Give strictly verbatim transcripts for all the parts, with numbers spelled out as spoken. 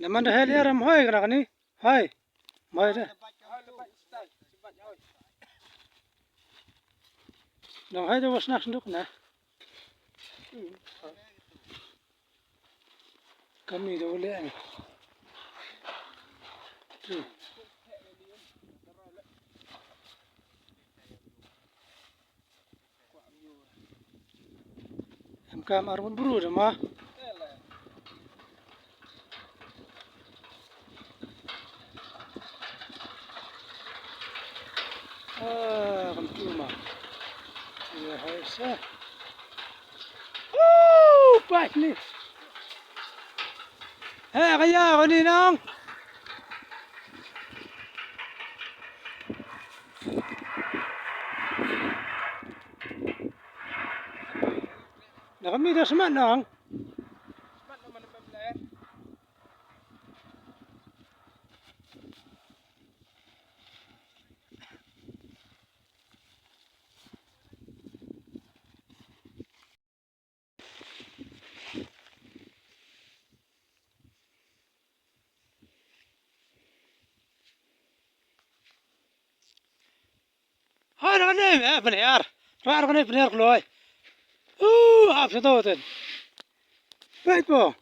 Na man da hel ya ram hoi kana kani. Hoi. Hoi da. Dang hoi da was nak senduk na. Kami da ule. Em kam ar bun bru da ma. Ah, kam tu ma. Ya hai sa. Woo, pas ni. He, kaya ko ni nong. Na kami da semat nong. Har kane me pynhiar. Har kane pynhiar kloi. Uh, hap sa to ten. Peit po.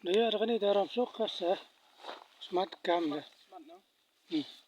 Dei ïa kane da ram suk ka sa smat kam da. Hmm.